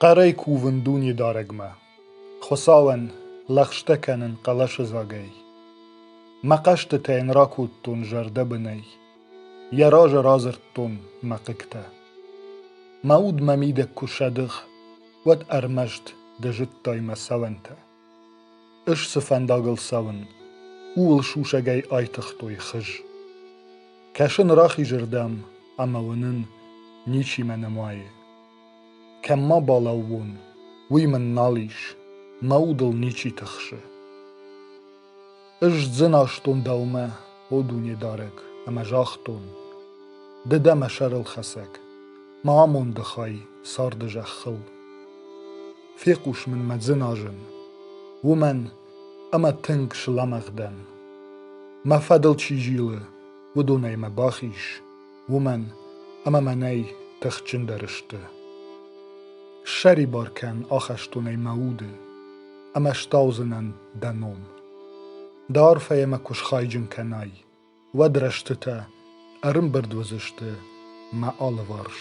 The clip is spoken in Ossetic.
Хъӕрӕй кувын Дунедарӕгмӕ, Хуыцауӕн лӕгъстӕ кӕнын хъӕлӕсыдзагӕй. Мӕ хъӕстытӕ йын ракодтон зӕрдӕбынӕй, йӕ разы радзырдтон мӕ хъыгтӕ. Мӕ уд мӕ мидӕг куы сӕдых, уӕд ӕрмӕст ды зыдтай мӕ цӕуӕнтӕ. Ӕз цы фӕндагыл цӕуын, ууыл сусӕгӕй айтыгътой хыз. Кӕсын рахизырдӕм ӕмӕ уынын, ничи мӕ нымайы. Кӕм ма балӕууон, уый мын нал ис, мӕ удыл ничи тыхсы. Ӕз дзыназтон дӕумӕ, о Дунедарӕг, ӕмӕ загътон: Ды дӕ мӕ сӕрылхӕцӕг, мӕ амонды хай царды зӕххыл. Фехъус мын мӕ дзыназын, уымӕн ӕмӕ тынг слӕмӕгъ дӕн. Мӕ фӕдыл чи зилы, уыдонӕй мӕ бахиз, уымӕн ӕмӕ мӕнӕй тыхджындӕр сты. Ссӕрибар кӕн ахӕстонӕй мӕ уды, ӕмӕ стаудзынӕн дӕ ном. Дӕ арфӕйӕ мӕ куы схайджын кӕнай, уӕд рӕстытӕ ӕрымбырд уыдзысты мӕ алыварс.